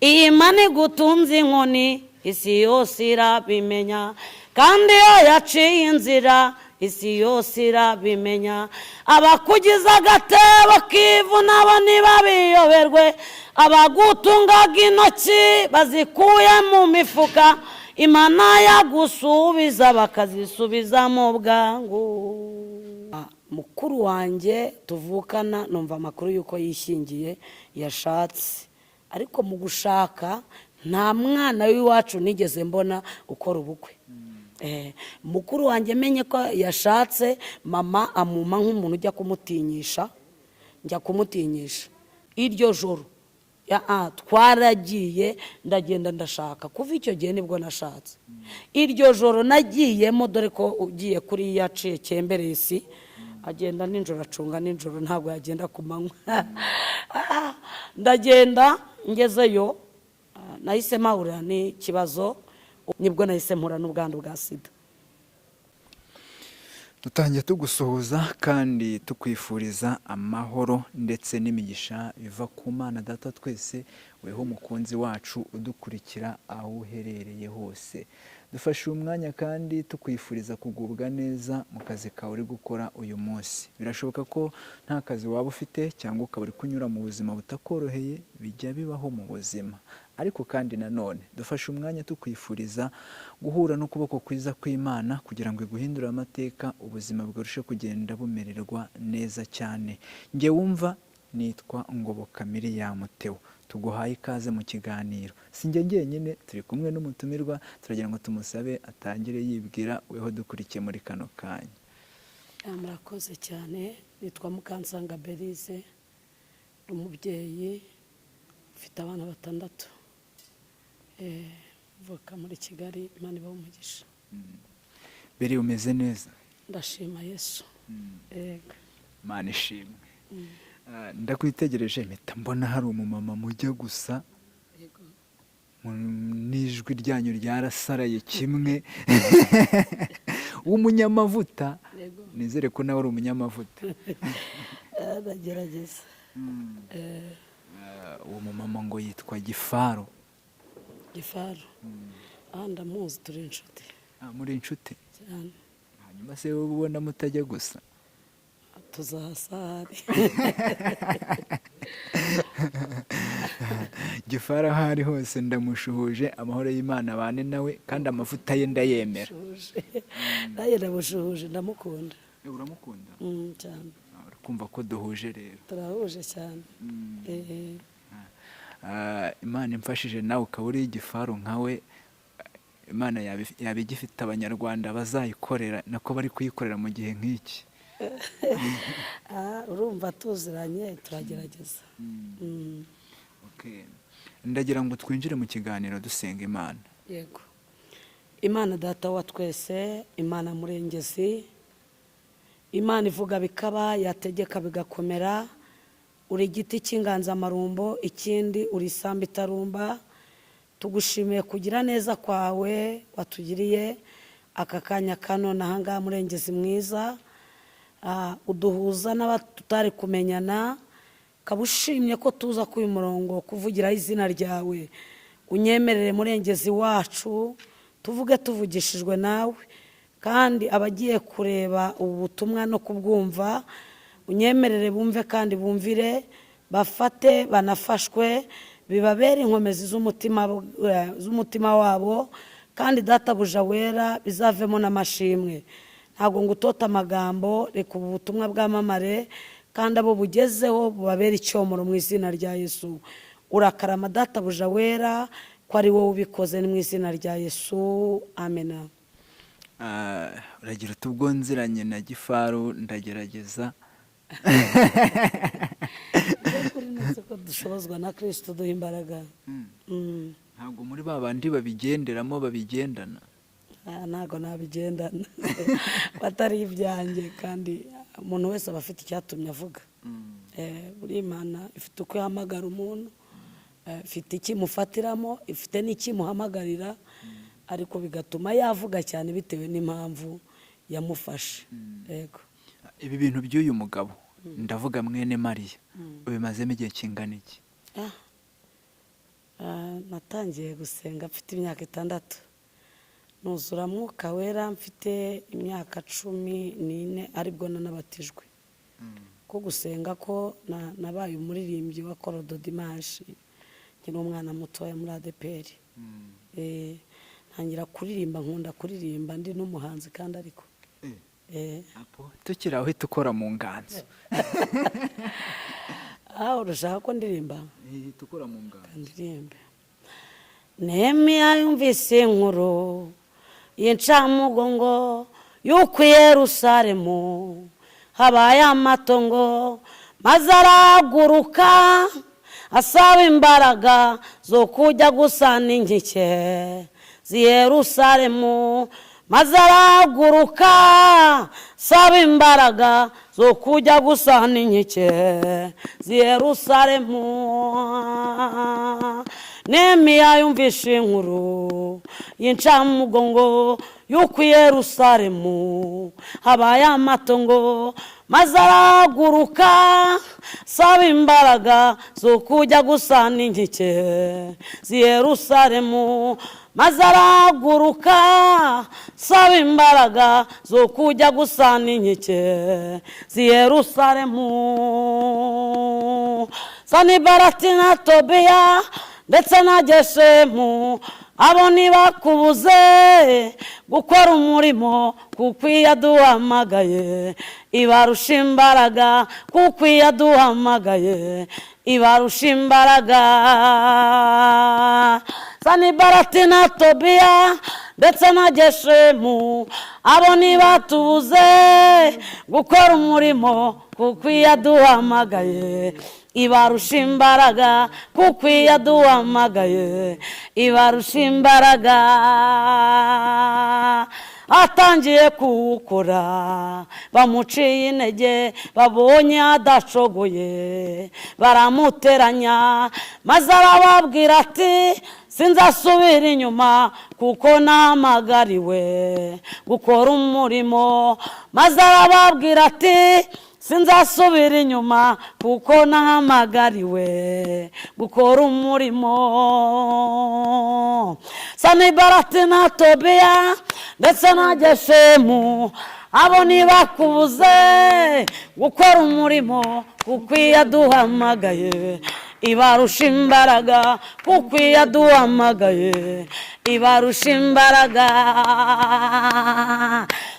Iyi Mana igutunze inkoni, isi yose irabimenya. Kandi iyo yaciye inzira, isi yose irabimenya. Abakugize agatebo k'ivu nabo ntibabiyoberwe. Abagutungaga intoki bazikuye mu mifuka, Imana yagusubiza bakazisubiza mu bwangu. Mukuru wanjye tuvukana, numva amakuru y'uko yishyingiye, yashatse. Ariko mu gushaka nta mwana w'iwacu nigeze mbona ukora ubukwe. Mukuru wanjye menye ko yashatse, mama amuma nk'umuntu ujya kumutinyisha. Njya kumutinyisha iryo joro. Twaragiye, ndagenda ndashaka. Kuva icyo gihe nibwo nashatse. Iryo joro nagiyemo, dore ko ugiye kuri yaciye cyemberesi, agenda nijoro, acunga nijoro, ntabwo yagenda ku manywa. Ndagenda, ngezeyo nahise mpahurira n'ikibazo. Nibwo nahise mpura n'ubwandu bwa sida. Dutangiye tugusuhuza kandi tukwifuriza amahoro ndetse n'imigisha biva ku Mana Data twese, weho umukunzi wacu udukurikira aho uherereye hose. Dufashe uyu mwanya kandi tukwifuriza kugubwa neza mu kazi kawe uri gukora uyu munsi. Birashoboka ko nta kazi waba ufite cyangwa ukaba uri kunyura mu buzima butakoroheye, bijya bibaho mu buzima. Ariko kandi nanone dufashe umwanya tukwifuriza guhura n'ukuboko kwiza kw'Imana kugira ngo iguhindure amateka, ubuzima burusheho kugenda bumererwa neza cyane. Njye wumva nitwa Ngoboka Miriam Theo, tuguhaye ikaze mu kiganiro. Si njye njyenyine, turi kumwe n'umutumirwa. Turagira ngo tumusabe atangire yibwira, weho dukurikiye muri kano kanya. Murakoze cyane. Nitwa Mukansanga Berize, ni umubyeyi ufite abana batandatu. Mvuka muri Kigali. Imana ibahe umugisha. Beri, umeze neza? Ndashima Yesu. Yego. Imana ishimwe. Ndakwitegereje mpita mbona hari umumama mujya gusa, n'ijwi ryanyu ryarasaraye kimwe, w'umunyamavuta. Yego. Nizere ko nawe uri umunyamavuta. Ndagerageza. Uwo mumama ngo yitwa Gifaro. Gifaru, aha ndamuzi, turi inshuti. Muri inshuti? Cyane. Hanyuma se wowe ubona mutajya gusa? Tuzahasahari. Gifaro aho ari hose ndamushuhuje, amahoro y'Imana abane nawe, kandi amavuta ye ndayemera. Nanjye ndamushuhuje, ndamukunda. Uramukunda? Cyane. Uri kumva ko duhuje rero. Turahuje cyane. Imana imfashije nawe ukaba uri igifaru nkawe, Imana yaba igifite Abanyarwanda bazayikorera, nako bari kuyikorera mu gihe nk'iki. Urumva tuziranye, turagerageza. Okay. Ndagira ngo twinjire mu kiganiro dusenga Imana. Yego. Imana Data wa twese, Imana Murengezi, Imana ivuga bikaba, yategeka bigakomera, uri igiti cy'inganzamarumbo, ikindi uri isambu itarumba. Tugushimiye kugira neza kwawe watugiriye aka kanya kano ahangaha. Murengezi mwiza, uduhuza n'abatutari kumenyana, ukaba ushimye ko tuza kuri uyu murongo kuvugiraho izina ryawe. Unyemerere, Murengezi wacu, tuvuge tuvugishijwe nawe, kandi abagiye kureba ubu butumwa no kubwumva, unyemerere bumve kandi bumvire, bafate banafashwe, bibabere inkomezi z'umutima wabo, kandi Databuja wera, bizavemo n'amashimwe. Ntabwo ngutota amagambo. Reka ubu butumwa bwamamare, kandi abo bugezeho bubabere icyomoro mu izina rya Yesu. Urakarama, Databuja wera, ko ari wowe ubikoze. Ni mu izina rya Yesu, amena. Uragira uti ubwo nziranye na Gifaru ndagerageza. Kuri neza ko dushobozwa na Kirisito duha imbaraga. Ntabwo muri ba bandi babigenderamo, babigendana? Ntabwo nabigendana, batari ibyanjye. Kandi umuntu wese aba afite icyatumye avuga. Buri Imana ifite uko ihamagara umuntu. Ifite ikimufatiramo, ifite n'ikimuhamagarira, ariko bigatuma yavuga cyane bitewe n'impamvu yamufashe. Yego. Ibi bintu by'uyu mugabo, ndavuga mwene Mariya, ubimazemo igihe kingana iki? Ah. Ah, Natangiye gusenga mfite imyaka 6, nuzura Mwuka Wera mfite imyaka 14, aribwo nanabatijwe. Ko gusenga ko nabaye umuririmbyi wa korodo dimanshi nkiri umwana mutoya muri ADEPR. Ntangira kuririmba, nkunda kuririmba, ndi n'umuhanzi kandi ariko Tukiri aho, uhita ukora mu nganzo. Aho urashaka ko ndirimba? Uhita ukora mu nganzo. Ndirimbe. Nehemiya yumvise inkuru y'incamugongo y'uko i Yerusalemu habaye amatongo, maze arahaguruka asaba imbaraga zo kujya gusana inkike z'i Yerusalemu, maze arahaguruka asaba imbaraga zo kujya gusana inkike z'i Yerusalemu. Nehemiya yumvishe inkuru y'incamugongo y'uko i Yerusalemu habaye amatongo, maze arahaguruka asaba imbaraga zo kujya gusana inkike z'i Yerusalemu, maze arahaguruka asaba imbaraga zo kujya gusana inkike z'i Yerusalemu. Sanibarati na Tobiya ndetse na Geshemu, abo ntibakubuze gukora umurimo, kuko iyo aduhamagaye ibarusha imbaraga, kuko iyo aduhamagaye ibarusha imbaraga. Sanibarati na Tobiya ndetse na Geshemu, abo ntibatubuze gukora umurimo, kuko iyo aduhamagaye ibarusha imbaraga, kuko iyo aduhamagaye ibarusha imbaraga. Atangiye kuwukora bamuciye intege, babonye adashogoye baramuteranya, maze arababwira ati: "Sinzasubira inyuma kuko nahamagariwe gukora umurimo." Maze arababwira ati: "Sinzasubira inyuma kuko nahamagariwe gukora umurimo." Sanibarati na Tobiya ndetse na Geshemu, abo ntibakubuze gukora umurimo, kuko iyo aduhamagaye ibarusha imbaraga, kuko iyo aduhamagaye ibarusha imbaraga.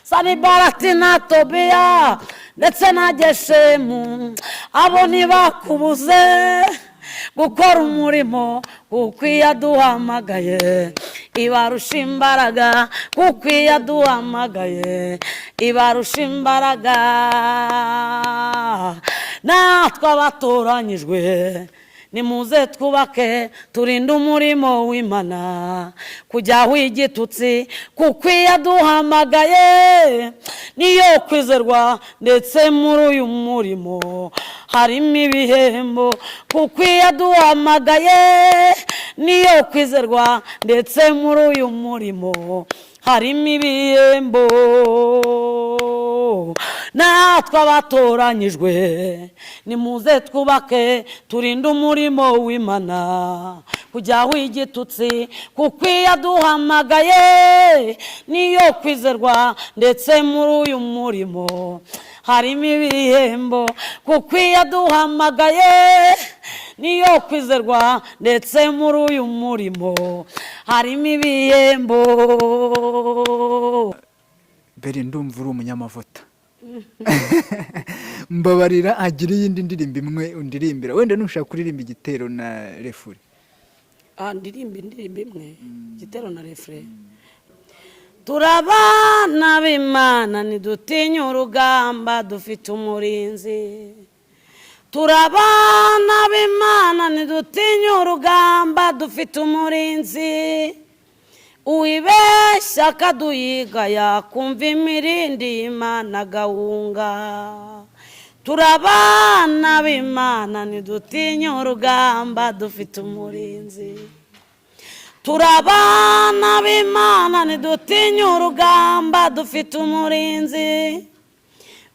Sanibarati na Tobiya ndetse na Geshemu, abo ntibakubuze gukora umurimo, kuko iyo aduhamagaye ibarusha imbaraga, kuko iyo aduhamagaye ibarusha imbaraga. Natwe abatoranyijwe, nimuze twubake, turinde umurimo w'Imana kujyaho igitutsi, kuko iyo aduhamagaye niyo kwizerwa, ndetse muri uyu murimo harimo ibihembo, kuko iyo aduhamagaye niyo kwizerwa, ndetse muri uyu murimo harimo ibihembo. Natwe abatoranyijwe, nimuze twubake, turinde umurimo w'Imana kujyaho igitutsi, kuko iyo aduhamagaye niyo kwizerwa, ndetse muri uyu murimo harimo ibihembo, kuko iyo aduhamagaye niyo kwizerwa, ndetse muri uyu murimo harimo ibihembo. Beri, ndumva uri umunyamavuta. Mbabarira, agira iyindi ndirimbo imwe undirimbira, wenda nushaka kuririmba igitero na refrain. Ndirimba indirimbo imwe, igitero na refrain. Turabana b'Imana, ntidutinya urugamba, dufite umurinzi. Turabana b'Imana, ntidutinya urugamba, dufite umurinzi. Uwibeshya akaduyiga yakumva imirindi y'Imana agahunga. Turabana b'Imana, ntidutinya urugamba, dufite umurinzi. Turabana b'Imana, ntidutinya urugamba, dufite umurinzi.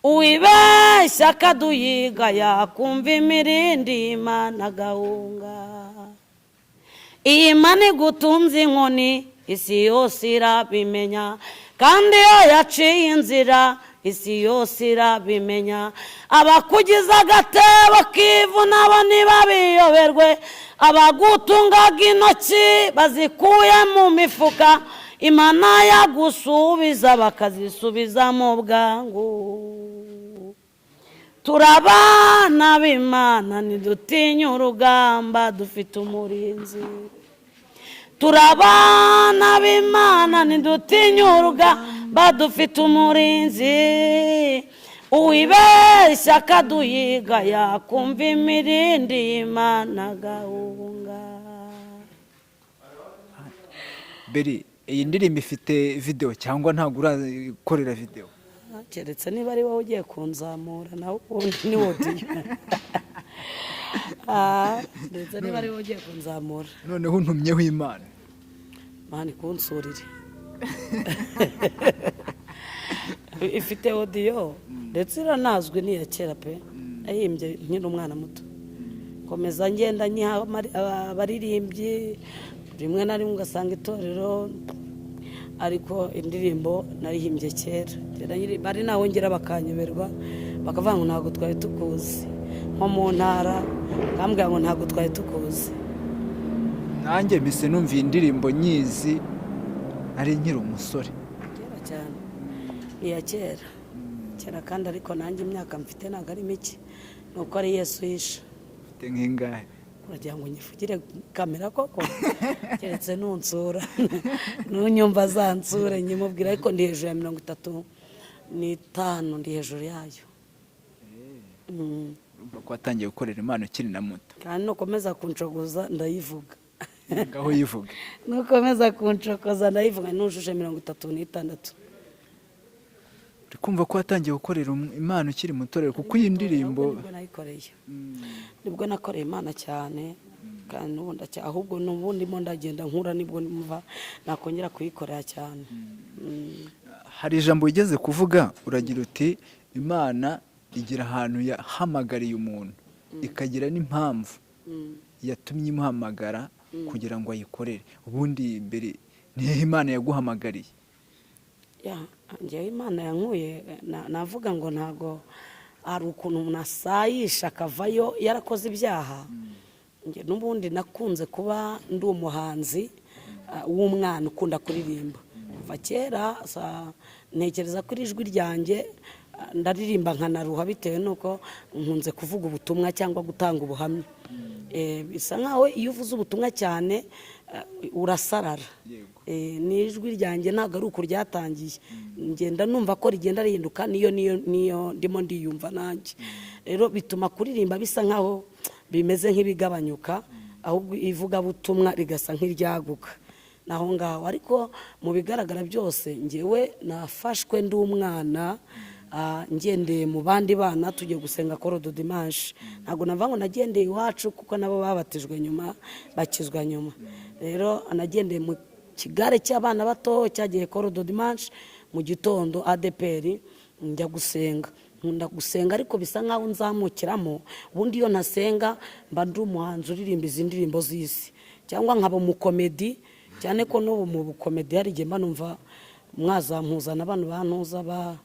Uwibeshya akaduyiga yakumva imirindi y'Imana agahunga. Iyi Mana igutunze inkoni, isi yose irabimenya. Kandi iyo yaciye inzira, isi yose irabimenya. Abakugize agatebo k'ivu nabo ntibabiyoberwe. Abagutungaga intoki bazikuye mu mifuka, Imana yagusubiza bakazisubiza mu bwangu. Turabana b'Imana, ntidutinya urugamba, dufite umurinzi. Turabana b'Imana, ntidutinya urugamba, dufite umurinzi. Uwibeshya akaduhiga yakumva imirindi y'Imana agahunga. Beri, iyi ndirimbo ifite videwo cyangwa ntabwo urakorera videwo? Keretse niba ari wowe ugiye kunzamura, nawe ubundi ni audio. Ndetse niba ari wowe ugiye kunzamura. Noneho untumyeho Imana. Mani kunsurire. Ifite audio, ndetse iranazwi, ni iya kera pe. Nayihimbye nkiri umwana muto, komeza ngenda nyiha abaririmbyi, rimwe na rimwe ugasanga itorero. Ariko indirimbo narihimbye kera. Kera bari naho ngira bakanyoberwa, bakavuga ngo ntabwo twari tukuzi. Nko mu ntara bakambwira ngo ntabwo twari tukuzi. Nanjye mpise numva iyi ndirimbo nyizi, nari nkiri umusore. Kera cyane, ni iya kera kera kandi. Ariko nanjye imyaka mfite ntabwo ari mike, ni uko ari Yesu yishe. Ufite nk'ingahe? Uragira ngo nyivugire kamera koko? Keretse nunsura, nunyumva azansure nyimubwira. Ariko ndi hejuru ya 35, ndi hejuru yayo. Urumva ko watangiye gukorera Imana ukiri na muto. Kandi nukomeza kunshogoza ndayivuga. Ngaho yivuge. Nukomeza kunshokoza ndayivuga. Nujuje 36. Uri kumva ko watangiye gukorera Imana ukiri muto rero, kuko iyi ndirimbo Ahubwo nibwo nayikoreye, nibwo nakoreye Imana cyane. Kandi n'ubu ahubwo n'ubu ndimo ndagenda nkura, nibwo numva nakongera kuyikorera cyane. Hari ijambo wigeze kuvuga, uragira uti: "Imana igira ahantu yahamagariye umuntu, ikagira n'impamvu yatumye imuhamagara kugira ngo ayikorere." Ubundi mbere ni hehe Imana yaguhamagariye? Ya, njyewe Imana yankuye, navuga ngo ntago hari ukuntu umuntu asayisha akavayo yarakoze ibyaha. Njye n'ubundi nakunze kuba ndi umuhanzi, w'umwana ukunda kuririmba kuva kera. Ntekereza ko iri jwi ryanjye, ndaririmba nkanaruha bitewe n'uko nkunze kuvuga ubutumwa cyangwa gutanga ubuhamya. Bisa nkaho iyo uvuze ubutumwa cyane, urasarara. N'ijwi ryanjye ntabwo ari uku ryatangiye, ngenda numva ko rigenda rihinduka, niyo ndimo ndiyumva nanjye. Rero bituma kuririmba bisa nkaho bimeze nk'ibigabanyuka, ahubwo ivugabutumwa rigasa nk'iryaguka naho ngaho. Ariko mu bigaragara byose, ngewe nafashwe ndi umwana, ngendeye mu bandi bana tugiye gusenga coro de dimanche. Ntabwo navuga ngo nagendeye iwacu, kuko nabo babatijwe nyuma, bakizwa nyuma. Rero nagendeye mu kigare cy'abana bato cyagiye coro de dimanche mu gitondo ADEPR, njya gusenga. Nkunda gusenga, ariko bisa nkaho nzamukiramo. Ubundi iyo ntasenga mba ndi umuhanzi uririmba izi ndirimbo z'isi, cyangwa nkaba umukomedi, cyane ko n'ubu mu bukomedi hari igihe mba numva mwazampuzana bano bantuza ba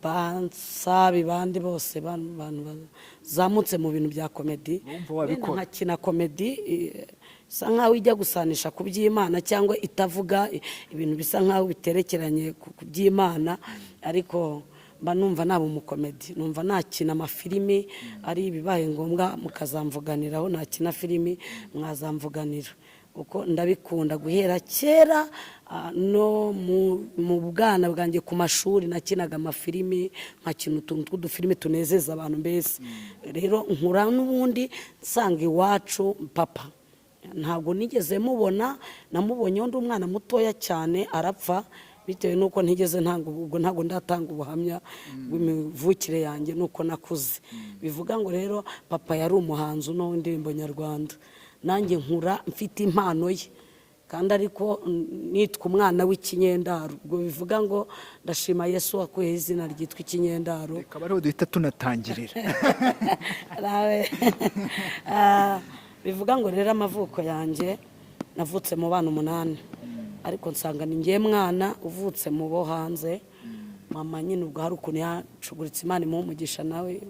bansabi bandi bose, bantu bazamutse mu bintu bya komedi. Wumva wabikora? Wenda nkakina komedi, isa nkaho ijya gusanisha ku by'Imana cyangwa itavuga ibintu bisa nkaho biterekeranye ku by'Imana. Ariko mba numva naba umukomedi, numva nakina amafilimi. Ari ibibaye ngombwa mukazamvuganiraho, nakina filimi mwazamvuganira, kuko ndabikunda guhera kera. No mu bwana bwanjye ku mashuri nakinaga amafilimi, nkakina utuntu tw'udufilimi tunezeza abantu mbese. Rero nkura n'ubundi nsanga iwacu papa ntabwo nigeze mubona. Namubonye undi umwana mutoya cyane arapfa, bitewe n'uko ntigeze ntanga, ubwo ntabwo ndatanga ubuhamya bw'imivukire yanjye n'uko nakuze. Bivuga ngo rero papa yari umuhanzi uno w'indirimbo nyarwanda, nanjye nkura mfite impano ye, kandi ariko nitwa umwana w'ikinyendaro. Ubwo bivuga ngo ndashima Yesu wakuyeho izina ryitwa ikinyendaro. Reka ariho duhita tunatangirira. Nawe, bivuga ngo rero amavuko yanjye Navutse mu bana umunani, ariko nsanga ni ngiye mwana uvutse mu bo hanze. Mama nyine ubwo hari ukuntu yacuguritse, Imana imuha umugisha nawe.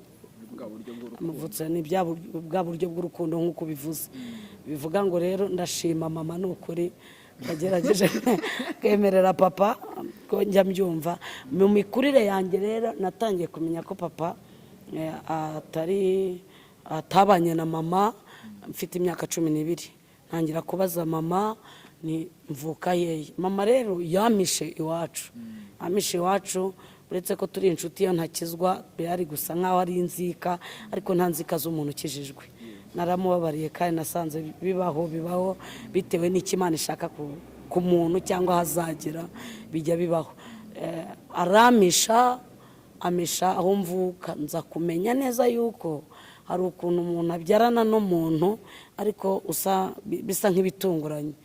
Bwa buryo bw'urukundo. Amuvutse ni bwa buryo bw'urukundo nk'uko ubivuze. Bivuga ngo rero ndashima mama, ni ukuri yagerageje kwemerera papa ko njya mbyumva. Mu mikurire yanjye rero natangiye kumenya ko papa atari atabanye na mama. Mfite imyaka 12 ntangira kubaza mama ni mvuka hehe. Mama rero yamishe iwacu, amishe iwacu. Uretse ko turi inshuti, iyo ntakizwa byari gusa nk'aho ari inzika, ariko nta nzika z'umuntu ukijijwe. Naramubabariye kandi nasanze bibaho, bibaho bitewe n'icyo Imana ishaka ku muntu cyangwa aho azagera, bijya bibaho. Aramisha, amisha aho mvuka. Nza kumenya neza yuko hari ukuntu umuntu abyarana n'umuntu, ariko bisa nk'ibitunguranye.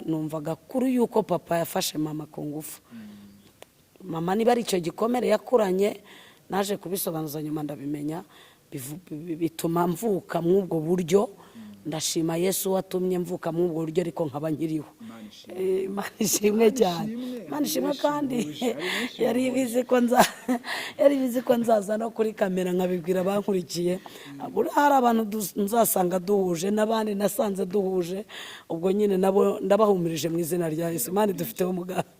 Numvaga kuri yuko papa yafashe mama ku ngufu. Mama niba ari icyo gikomere yakuranye, naje kubisobanuza nyuma ndabimenya, bituma mvuka mw'ubwo buryo. Ndashima Yesu watumye mvuka mw'ubwo buryo, ariko nkaba nkiriho. Imana ishimwe cyane. Ishimwe, Imana ishimwe. hari Kandi benshi bahuje, hari benshi yari bahuje. ibizi ko nza, yari ibizi ko nzaza no kuri kamera nkabibwira abankurikiye. Buriya hari abantu nzasanga duhuje n'abandi nasanze duhuje, ubwo nyine nabo ndabahumirije mu izina rya Yesu. Imana idufiteho umugambi,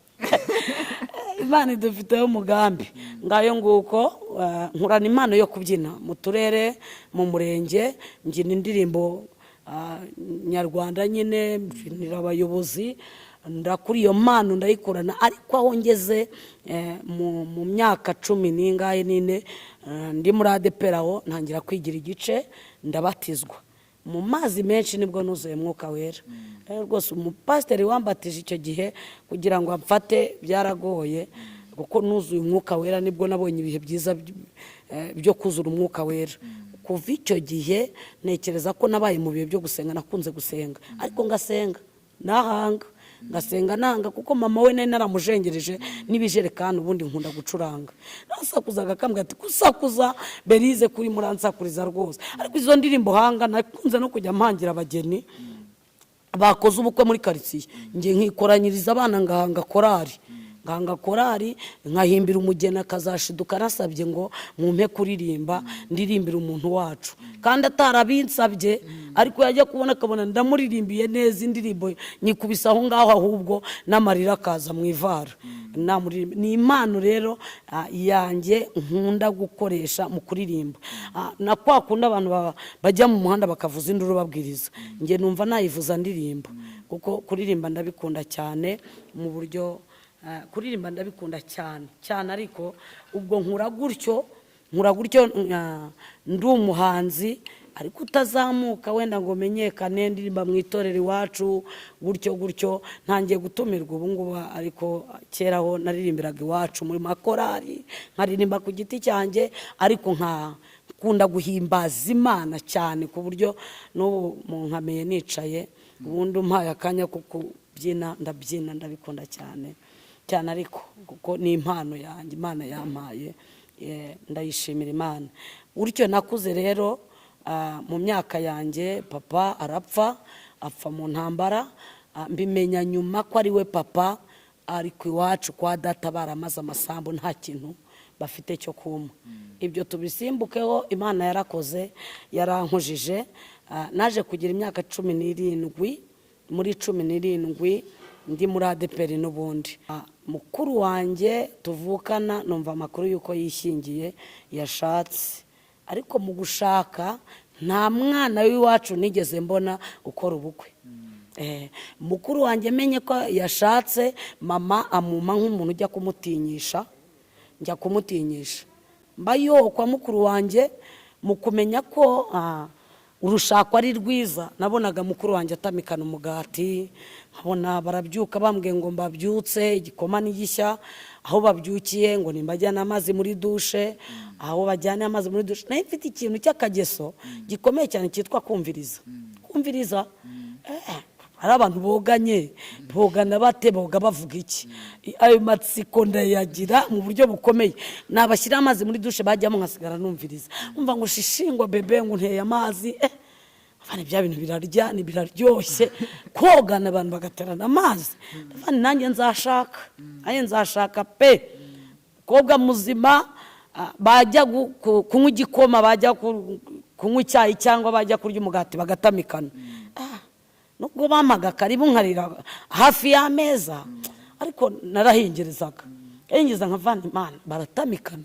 Imana idufiteho umugambi. Ngayo nguko. Nkurana impano yo kubyina mu turere, mu murenge, mbyina indirimbo nyarwanda nyine, mbyinira abayobozi. Ndakura, iyo mpano ndayikurana. Ariko aho ngeze mu myaka cumi n'ingahe n'ine, ndi muri ADEPR, aho ntangira kwigira igice, ndabatizwa mu mazi menshi, nibwo nuzuye Mwuka Wera. Rero rwose umupasiteri wambatije icyo gihe, kugira ngo amfate byaragoye, kuko nuzuye Umwuka Wera. Nibwo nabonye ibihe byiza byo kuzura Umwuka Wera. Kuva icyo gihe ntekereza ko nabaye mu bihe byo gusenga. Nakunze gusenga, ariko ngasenga nahanga, ngasenga nanga, kuko mama we nari naramujengereje n'ibijerekani. Ubundi nkunda gucuranga, nasakuzaga akambwira ati: "Gusakuza Berize kuri muransakuriza rwose." Ariko izo ndirimbo hanga, nakunze no kujya mpangira abageni bakoze ubukwe muri karitsiye. Njye nkikoranyiriza abana, ngahanga korari, ngahanga korari, nkahimbira umugeni, akazashiduka nasabye ngo mumpe kuririmba, ndirimbira umuntu wacu, kandi atarabinsabye. Ariko yajya kubona akabona ndamuririmbiye neza, indirimbo nyikubise aho ngaho, ahubwo n'amarira akaza mu ivara. Ni impano rero yanjye nkunda gukoresha mu kuririmba. Na kwa kundi abantu bajya mu muhanda bakavuza induru babwiriza, njye numva nayivuza ndirimba, kuko kuririmba ndabikunda cyane mu buryo kuririmba ndabikunda cyane cyane. Ariko ubwo nkura gutyo, nkura gutyo, ndi umuhanzi ariko utazamuka wenda ngo menyekane. Ndirimba mu itorero iwacu gutyo gutyo, ntangiye gutumirwa ubu ngubu. Ariko kera ho naririmbiraga iwacu muri makorari, nkaririmba ku giti cyanjye, ariko nka nkunda guhimbaza Imana cyane, ku buryo n'ubu mu nkameye nicaye, ubundi umpaye akanya ko kubyina ndabyina, ndabikunda cyane cyane. Ariko kuko ni impano yanjye Imana yampaye, ndayishimira Imana. Gutyo nakuze rero. Mu myaka yanjye papa arapfa, apfa mu ntambara. Mbimenya nyuma ko ari we papa, ariko iwacu kwa data baramaze amasambu, nta kintu bafite cyo kuma. Ibyo tubisimbukeho. Imana yarakoze, yarankujije. Naje kugira imyaka 17, muri 17 ndi muri ADEPR n'ubundi. Mukuru wanjye tuvukana, numva amakuru y'uko yishyingiye, yashatse. Ariko mu gushaka nta mwana w'iwacu nigeze mbona ukora ubukwe. Mukuru wanjye menye ko yashatse, mama amuma nk'umuntu ujya kumutinyisha. Njya kumutinyisha, mba kwa mukuru wanjye. Mu kumenya ko urushako ari rwiza, nabonaga mukuru wanjye atamikana umugati, nkabona barabyuka bambwiye ngo mbabyutse igikoma n'igishya, aho babyukiye ngo nimbajyane amazi muri dushe, aho bajyane amazi muri dushe. Nayo mfite ikintu cy'akageso gikomeye cyane cyitwa kumviriza, kumviriza. Hari abantu boganye, bogana bate? Boga bavuga iki? Ayo matsiko ndayagira mu buryo bukomeye. Nabashyira amazi muri dushe, bajyamo nkasigara numviriza, umva ngo shishingwa bebe, ngo nteye amazi. Ndavana bya bintu birarya ni biraryoshye, kogana abantu bagaterana amazi. Ndavana nanjye nzashaka, nanjye nzashaka pe, umukobwa muzima. Bajya kunywa igikoma, bajya kunywa icyayi cyangwa bajya kurya umugati bagatamikana. Nubwo bampaga karibu nkarira hafi y'ameza, ariko narahingerezaga, hingereza nkavana Imana baratamikana.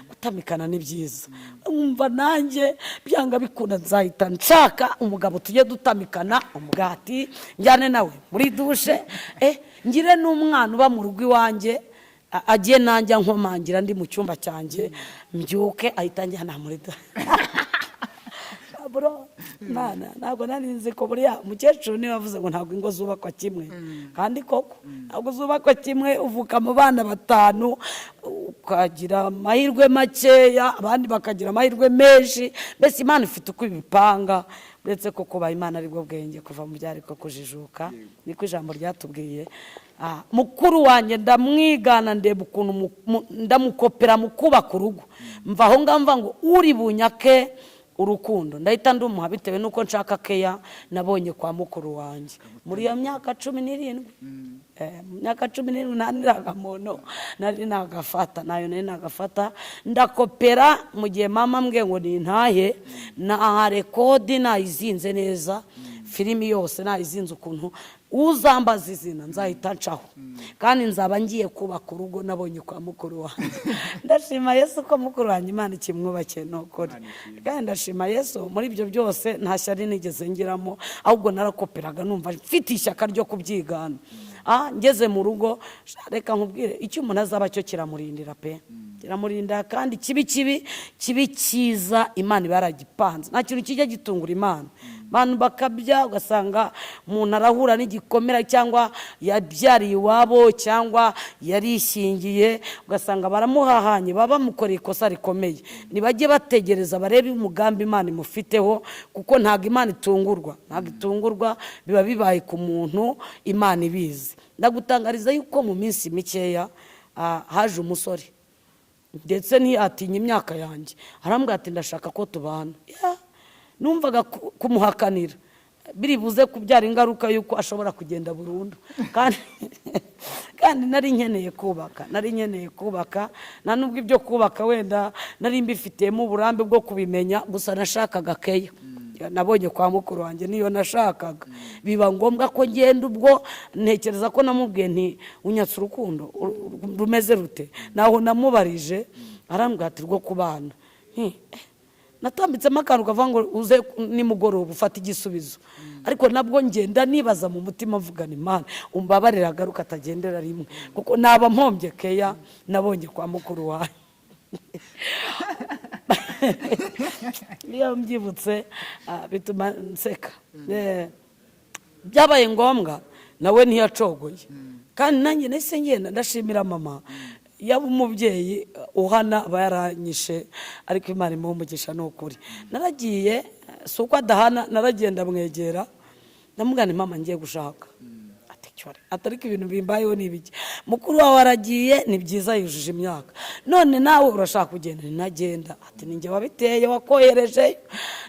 Gutamikana ni byiza. Nkumva nanjye byanga bikunda nzahita nshaka umugabo tujye dutamikana umugati, njyane nawe muri dushe, ngire n'umwana uba mu rugo iwanjye, agiye nanjye nkomangira ndi mu cyumba cyanjye, mbyuke ahita anjyana muri dushe. Bro, mwana, ntabwo nari nzi ko buriya umukecuru niwe wavuze ngo ntabwo ingo zubakwa kimwe. Kandi koko ntabwo zubakwa kimwe. Uvuka mu bana batanu, ukagira amahirwe makeya, abandi bakagira amahirwe menshi. Mbese Imana ifite uko ibipanga. Uretse ko kubaha Imana aribwo bwenge, kuva mu byari ko kujijuka, niko ijambo ryatubwiye. Mukuru wanjye ndamwigana, ndeba ukuntu ndamukopera mu kubaka urugo. Mva aho ngaho mva ngo uri bunyake urukundo ndahita ndumuha, bitewe n'uko nshaka keya nabonye kwa mukuru wanjye muri iyo myaka 17. Mu myaka 17 nta n'irangamuntu nari nagafata, nayo nari nagafata. Ndakopera mu gihe mama mbwiye ngo nintahe na rekodi, nayizinze neza filimi yose, nayizinze ukuntu uzambaza izina nzahita ncaho, kandi nzaba ngiye kubaka urugo nabonye kwa mukuru wanjye. Ndashima Yesu ko mukuru wanjye Imana ikimwubakiye, ni ukuri. Kandi ndashima Yesu muri ibyo byose nta shyari nigeze ngiramo, ahubwo narakoperaga numva mfite ishyaka ryo kubyigana. Ngeze mu rugo, sha, reka nkubwire, icyo umuntu azaba cyo kiramurindira pe, kiramurinda. Kandi kibi kibi kibi cyiza Imana iba yaragipanze, nta kintu kijya gitungura Imana. Abantu bakabya, ugasanga umuntu arahura n'igikomera, cyangwa yabyariye iwabo, cyangwa yarishingiye, ugasanga baramuhahanye, baba bamukoreye ikosa rikomeye. Ntibajye bategereza, barebe umugambi Imana imufiteho, kuko ntabwo Imana itungurwa, ntabwo itungurwa. Biba bibaye ku muntu Imana ibizi. Ndagutangariza yuko mu minsi mikeya haje umusore, ndetse ntiyatinya imyaka yanjye, arambwira ati: "Ndashaka ko tubana." Ya, numvaga kumuhakanira biri buze kubyara ingaruka y'uko ashobora kugenda burundu, kandi nari nkeneye kubaka, nari nkeneye kubaka. Nta nubwo ibyo kubaka wenda nari mbifitiyemo uburambe bwo kubimenya, gusa nashakaga keya nabonye kwa mukuru wanjye, niyo nashakaga. Biba ngombwa ko ngenda. Ubwo ntekereza ko namubwiye nti: "Unyatse urukundo rumeze rute?" Naho namubarije, arambwira ati: "Rwo kubana." Nti, natambitsemo akantu kavuga ngo uze nimugoroba ufate igisubizo. Ariko nabwo ngenda nibaza mu mutima, mvugana Imana, umbabarire agaruka atagendera rimwe, kuko naba mpombye keya nabonye kwa mukuru wawe. Iyo mbyibutse bituma nseka. Byabaye ngombwa, nawe ntiyacogoye, kandi nanjye nahise ngenda. Ndashimira mama, yaba umubyeyi uhana aba yaranyishe, ariko Imana imuha umugisha, ni ukuri. Naragiye, si uko adahana, naragenda mwegera, ndamubwira: "Mama, ngiye gushaka." Ati: "Cyore," ati: "Ariko ibintu bimbayeho ni ibiki? Mukuru wawe aragiye, ni byiza, yujuje imyaka, none nawe urashaka kugenda." Ntagenda. Ati: "Ni njye wabiteye, wakohereje."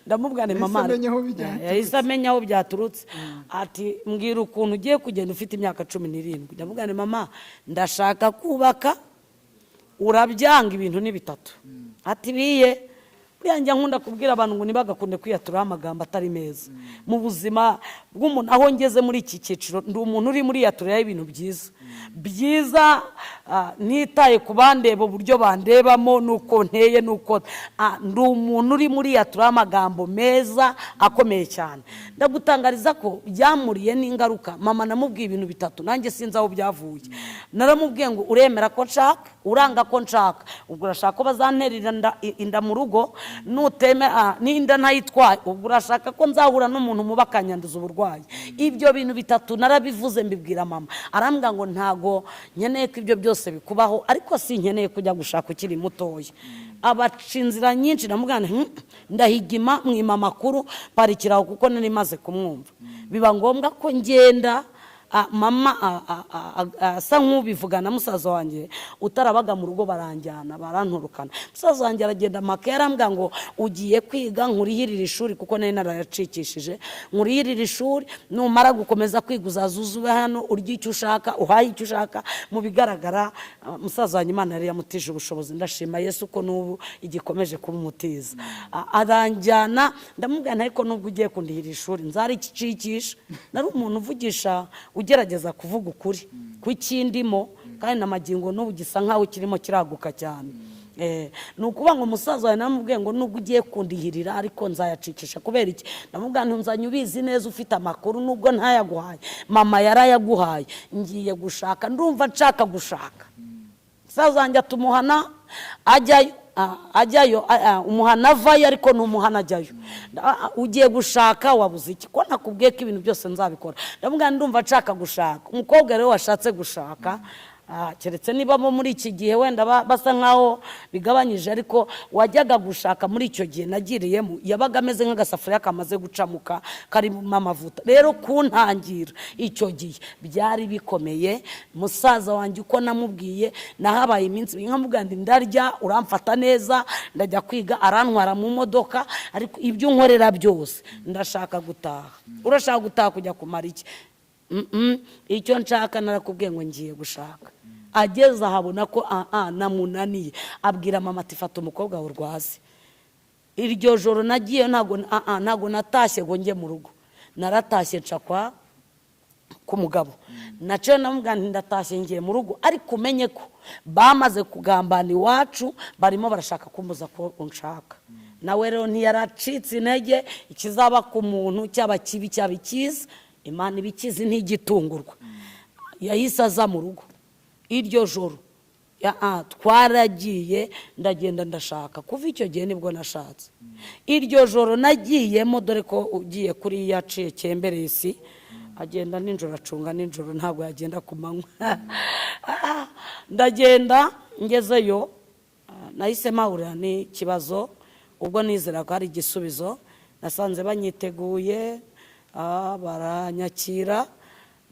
Ndamubwira nti: Yahise "Mama." amenya aho byaturutse. Yahise amenya aho byaturutse. Ati: "Mbwira ukuntu ugiye kugenda ufite imyaka 17." Ndamubwira nti: "Mama, ndashaka kubaka, urabyanga, ibintu ni bitatu." Ati: "Biye." Buriya njya nkunda kubwira abantu ngo ntibagakunde kwiyaturaho amagambo atari meza mu buzima bw'umuntu. Aho ngeze muri iki cyiciro, ndi umuntu uri muri yaturiraho ibintu byiza byiza, ntitaye ku bandeba, uburyo bandebamo n'uko nteye n'uko ndi umuntu uri muri yaturaho amagambo meza akomeye cyane. Ndagutangariza ko byamuriye n'ingaruka. Mama namubwiye ibintu bitatu, nanjye sinzi aho byavuye. Naramubwiye ngo: "Uremera ko nshaka? Uranga ko nshaka? Ubwo urashaka ko bazanterera inda mu rugo? Nutemera n'inda ntayitwaye, ubwo urashaka ko nzahura n'umuntu muba akanyanduza uburwayi?" Ibyo bintu bitatu narabivuze, mbibwira mama. Arambwira ngo: "Ntago nkeneye ko ibyo byose bikubaho, ariko si nkeneye kujya gushaka ukiri mutoya." Abaca inzira nyinshi. Ndamubwira nti: Ndahigima mwima amakuru, parikiraho," kuko nari maze kumwumva. Biba ngombwa ko ngenda. mama asa nk'ubivuga na musaza wanjye utarabaga mu rugo, baranjyana baranturukana. Musaza wanjye aragenda maka, yarambwira ngo: "Ugiye kwiga, nkurihirire ishuri," kuko nari narayacikishije. "Nkurihirire ishuri, numara gukomeza kwiga uzaza uze ube hano, urye icyo ushaka, uhaye icyo ushaka." Mu bigaragara, musaza wanjye Imana yari yamutije ubushobozi. Ndashima Yesu ko n'ubu igikomeje kumumutiza. Aranjyana, ndamubwira nti: "Ariko nubwo ugiye kundihira ishuri, nzaricikisha." Nari umuntu uvugisha, ugerageza kuvuga ukuri kukindimo, kandi na magingo n'ubu gisa nkaho kirimo kiraguka cyane. Ni ukuvuga ngo umusaza wawe namubwiye ngo: "Nubwo ugiye kundihirira, ariko nzayacikisha." Kubera iki? Ndamubwira nti: "Nzanye ubizi neza, ufite amakuru, nubwo ntayaguhaye, mama yarayaguhaye. Ngiye gushaka, ndumva nshaka gushaka." Musaza wanjye atumuhana ajyayo, ajyayo, umuhana avayo, ariko ni umuhana ajyayo. "Ugiye gushaka wabuze iki, ko nakubwiye ko ibintu byose nzabikora?" Ndamubwira: "Ndumva nshaka gushaka." Umukobwa rero washatse gushaka, keretse niba bo muri iki gihe wenda basa nkaho bigabanyije, ariko wajyaga gushaka muri icyo gihe nagiriyemo yabaga ameze nk'agasafuriya kamaze gucamuka karimo amavuta. Rero kuntangira icyo gihe byari bikomeye. Musaza wanjye uko namubwiye, nahabaye iminsi ibiri, nkamubwira nti: "Ndarya, uramfata neza, ndajya kwiga." Arantwara mu modoka, "Ariko ibyo unkorera byose, ndashaka gutaha." "Urashaka gutaha kujya kumara iki?" Icyo nshaka narakubwiye ngo ngiye gushaka." Ageze ahabona ko namunaniye, abwira mama ati: "Fata umukobwa wawe urwaze." Iryo joro nagiye, ntabwo natashye ngo njye mu rugo, naratashye nca kwa k'umugabo. Nacyo namubwira nti: "Ndatashye ngiye mu rugo, ariko umenye ko bamaze kugambana iwacu, barimo barashaka kumbuza ko unshaka." Nawe rero ntiyaracitse intege. Ikizaba ku muntu, cyaba kibi cyaba icyiza, Imana ibikizi, ntigitungurwa. Yahise aza mu rugo iryo joro. Twaragiye, ndagenda ndashaka. Kuva icyo gihe nibwo nashatse. Iryo joro nagiyemo, dore ko ugiye kuri yaciye cyemberesi, agenda nijoro, acunga nijoro, ntabwo yagenda ku manywa. Ndagenda, ngezeyo, nahise mpahurira n'ikibazo. Ubwo nizera ko hari igisubizo, nasanze banyiteguye, baranyakira,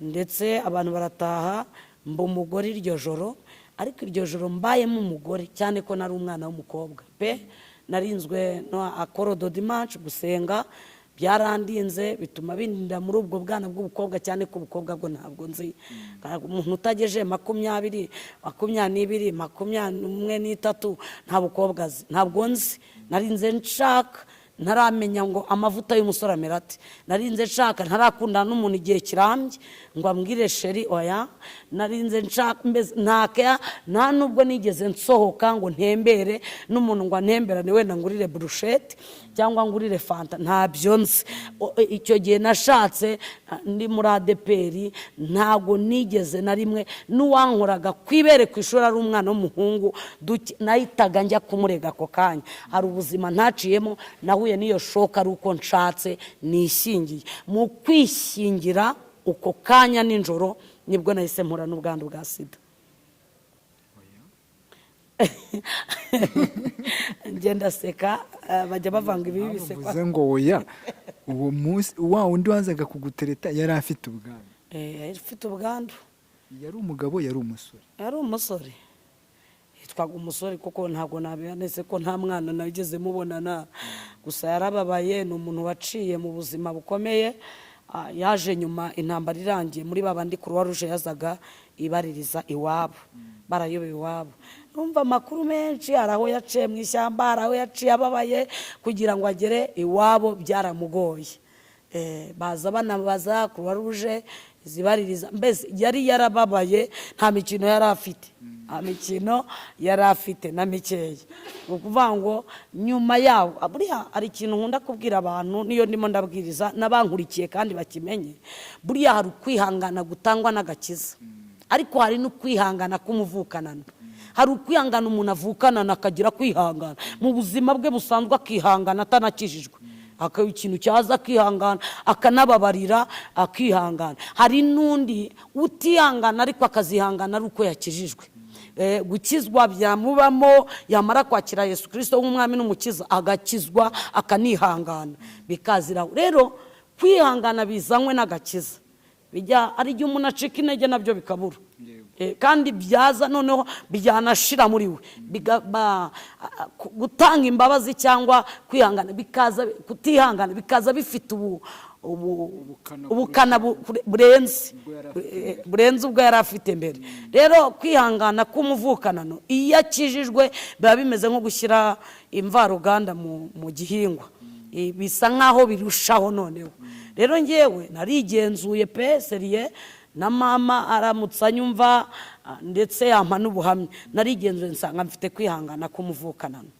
ndetse abantu barataha, mba umugore iryo joro. Ariko iryo joro mbayemo umugore, cyane ko nari umwana w'umukobwa pe, narinzwe no akorodo dimanche gusenga, byarandinze, bituma bindinda muri ubwo bwana bw'ubukobwa, cyane ko ubukobwa bwo ntabwo nzi. Umuntu utageje 20, 22, 21, nta bukobwa azi, ntabwo nzi. Narinze nshaka ntaramenya ngo amavuta y'umusore amera ate. Narinze nshaka ntarakundana n'umuntu igihe kirambye ngo ambwire chéri, oya. Narinze nshaka mbese nta nubwo nigeze nsohoka ngo ntembere n'umuntu ngo antemberane, wenda ngurire burushete cyangwa ngurire fanta, ntabyo nzi. Icyo gihe nashatse ndi muri ADEPR, ntabwo nigeze na rimwe n'uwankoraga ku ibere ku ishuri ari umwana w'umuhungu, nahitaga njya kumurega ako kanya. Hari ubuzima ntaciyemo, nahuye n'iyo shock ari uko nshatse nishyingiye. Mu kwishyingira uko kanya nijoro nibwo nahise mpura n'ubwandu bwa sida. Ngenda seka, bajya bavanga ibibi bisekwa. Bavuze ngo oya, uwo munsi wa wundi wazaga kugutereta yari afite ubwandu? Yari afite ubwandu. Yari umugabo, yari umusore? Yari umusore, yitwaga umusore, kuko ntabwo nabibonetse ko nta mwana nageze mubonana. Gusa yarababaye, ni umuntu waciye mu buzima bukomeye. Yaje nyuma intambara irangiye, muri babandi Croix Rouge yazaga ibaririza iwabo, barayobewe iwabo. Numva amakuru menshi, hari aho yaciye mu ishyamba, hari aho yaciye ababaye kugira ngo agere iwabo, byaramugoye. Baza banabaza Croix Rouge zibaririza, mbese yari yarababaye, nta mikino yari afite, nta mikino yari afite na mikeya. Ni ukuvuga ngo nyuma yaho, buriya hari ikintu nkunda kubwira abantu niyo ndimo ndabwiriza n'abankurikiye kandi bakimenye: buriya hari ukwihangana gutangwa n'agakiza, ariko hari n'ukwihangana k'umuvukanano. Hari ukwihangana umuntu avukanana, akagira kwihangana mu buzima bwe busanzwe, akihangana atanakijijwe, akaba ikintu cyaza akihangana, akanababarira, akihangana. Hari n'undi utihangana, ariko akazihangana ari uko yakijijwe. Gukizwa byamubamo, yamara kwakira Yesu Kirisito nk'umwami n'umukiza, agakizwa, akanihangana, bikaziraho. Rero kwihangana bizanywe n'agakiza. Bijya ari igihe umuntu acika intege nabyo bikabura. Kandi byaza noneho byanashira muri we, gutanga imbabazi cyangwa kwihangana bikaza, kutihangana bikaza bifite Ubukana. Ubukana burenze Ubwo yari afite. Burenze ubwo yari afite mbere. Rero kwihangana k'umuvukanano, iyo akijijwe, biba bimeze nko gushyira imvaruganda mu gihingwa. Bisa nk'aho birushaho. Noneho rero ngewe narigenzuye pe, sérieux, na mama aramutse anyumva, ndetse yampa n'ubuhamya. Narigenzuye nsanga mfite kwihangana k'umuvukanano.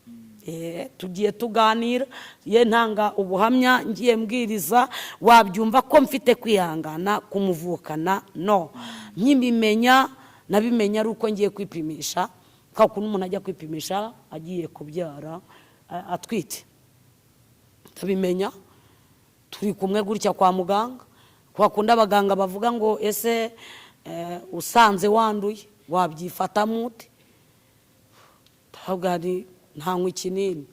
Tugiye tuganira, ye ntanga ubuhamya, ngiye mbwiriza, wabyumva ko mfite kwihangana kumuvukana. No nkibimenya, nabimenya ari uko ngiye kwipimisha, kwa kuntu umuntu ajya kwipimisha agiye kubyara, atwite. Ndabimenya turi kumwe gutya kwa muganga, kwa kundi abaganga bavuga ngo: "Ese usanze wanduye wabyifatamo ute?" Ndavuga nti: "Ntanywa ikinini."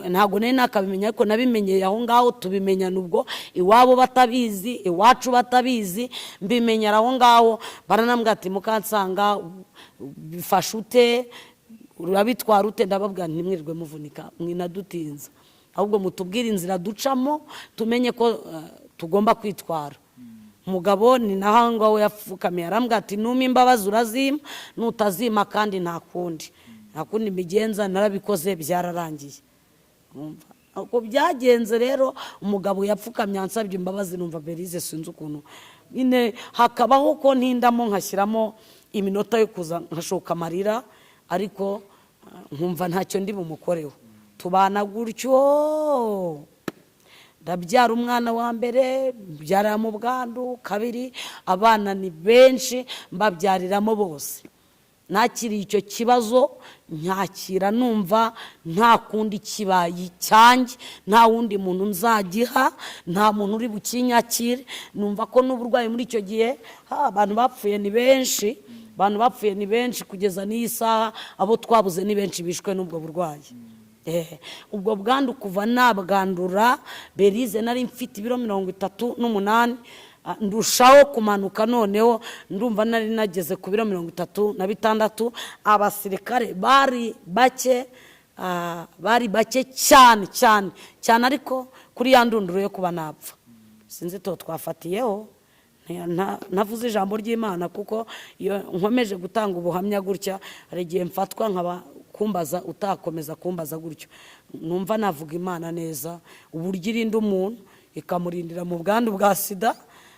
Ntabwo nari nakabimenya, ariko nabimenyeye aho ngaho. Tubimenyana ubwo iwabo batabizi, iwacu batabizi, mbimenyera aho ngaho. Baranambwira ati: "Mukansanga, bifashe ute? Urabitwara ute?" Ndababwira: "Ntimwirirwe muvunika, mwinadutinza, ahubwo mutubwire inzira ducamo, tumenye ko tugomba kwitwara." Umugabo ni naho ngaho yapfukamiye, arambwira ati: "Numa imbabazi urazima, nutazima kandi nta kundi, nta kundi mbigenza, narabikoze byararangiye." Urumva? Uko byagenze rero, umugabo yapfukamye ansabye imbabazi, numva Berize sinzi ukuntu nyine hakabaho ko ntindamo nkashyiramo iminota yo kuza nkashoka amarira, ariko nkumva ntacyo ndi bumukoreho. Tubana gutyo, ndabyara umwana wa mbere, mbyarira mu bwandu, kabiri, abana ni benshi, mbabyariramo bose. Nakiriye icyo kibazo, nyakira numva nta kundi, kibaye icyanjye, nta wundi muntu nzagiha, nta muntu uri bukinyakire. Numva ko n'uburwayi muri icyo gihe, abantu bapfuye ni benshi, abantu bapfuye ni benshi. Kugeza n'iyi saha abo twabuze ni benshi bishwe n'ubwo burwayi. Ubwo bwandu kuva nabwandura, Berize, nari mfite ibiro 38, ndushaho kumanuka. Noneho ndumva nari nageze ku biro 36. Abasirikare bari bake, bari bake cyane cyane cyane, ariko kuri ya ndunduro yo kuba napfa. Sinzi to twafatiyeho. Ntavuze ijambo ry'Imana, kuko iyo nkomeje gutanga ubuhamya gutya hari igihe mfatwa nkaba kumbaza, utakomeza kumbaza gutyo. Numva navuga Imana neza, uburyo irinda umuntu, ikamurindira mu bwandu bwa sida,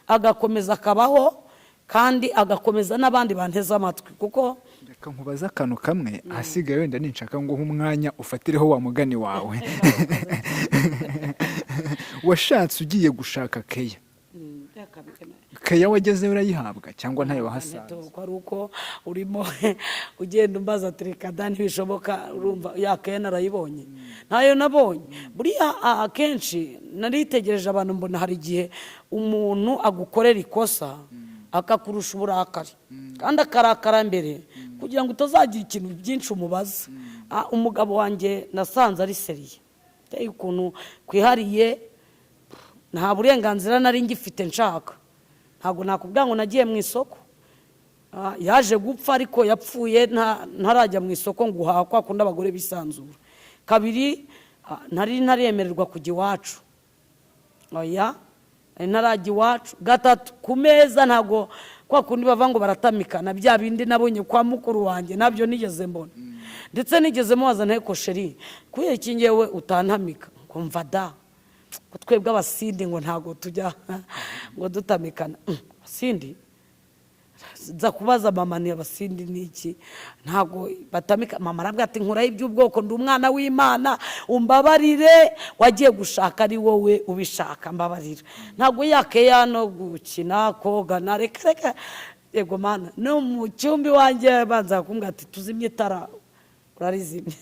agakomeza akabaho, kandi agakomeza n'abandi banteze amatwi kuko Reka nkubaze akantu kamwe, ahasigaye wenda ninshaka nguhe umwanya ufatireho wa mugani wawe. Washatse ugiye gushaka care. Care wagezeyo urayihabwa cyangwa ntayo wahasanze? Ko ari uko urimo ugenda umbaza, reka da, ntibishoboka. Urumva ya care narayibonye? Ntayo nabonye. Buriya akenshi naritegereje abantu, mbona hari igihe umuntu agukorera ikosa akakurusha uburakari, kandi akarakara mbere kugira ngo utazagira ikintu byinshi umubaza. Umugabo wanjye nasanze ari sérieux, ateye ukuntu kwihariye. Nta burenganzira nari ngifite nshaka. Ntabwo nakubwira ngo nagiye mu isoko. Yaje gupfa, ariko yapfuye ntarajya mu isoko ngo uhaha kwa kundi abagore bisanzura. Kabiri, ntari ntaremererwa kujya iwacu, oya, nari ntarajya iwacu. Gatatu, ku meza ntabwo kwa kundi bava ngo baratamikana, bya bindi nabonye kwa mukuru wanjye nabyo nigeze mbona. Ndetse nigeze mubaza: "Nteko chéri, kubera iki ngewe utantamika?" Ngo: "Mva da, ko twebwe abasindi ngo ntabwo tujya ngo dutamikana." Abasindi? Nza kubaza mama ni abasindi ni iki, ntabwo batamika? Mama arabwira ati: "Nkuraho iby'ubwoko, ndi umwana w'Imana, umbabarire, wagiye gushaka ari wowe ubishaka, mbabarira." Ntabwo ya care no gukina, kogana, reka reka, yego Mana. No mu cyumba iwanjye banza kumbwira ati: "Tuzimye itara." Urarizimye.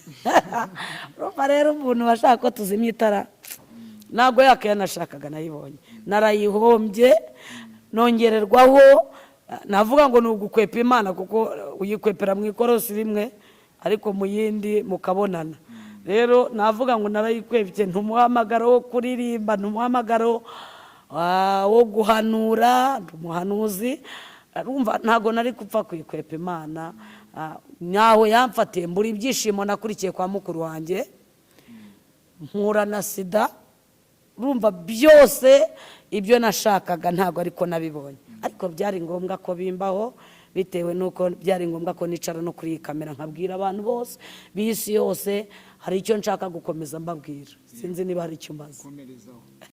Urumva rero umuntu washaka ko tuzimya itara, ntabwo ya care nashakaga nayibonye, narayihombye. Nongererwaho, navuga ngo ni ugukwepa Imana, kuko uyikwepera mu ikorosi rimwe ariko mu yindi mukabonana. Rero navuga ngo narayikwebye. Ntumuhamagaro wo kuririmba, ntumuhamagaro. wo guhanura, ndi umuhanuzi. Urumva ntabwo nari gupfa kuyikwepa Imana. Nyaho yamfatiye mbura ibyishimo. Nakurikiye kwa mukuru wanjye, mpura na sida. Urumva byose ibyo nashakaga ntabwo ariko nabibonye, ariko byari ngombwa ko bimbaho, bitewe n'uko byari ngombwa ko nicara no kuri iyi kamera nkabwira abantu bose b'isi yose. Hari icyo nshaka gukomeza mbabwira, sinzi niba hari icyo mbaza. Komerezaho.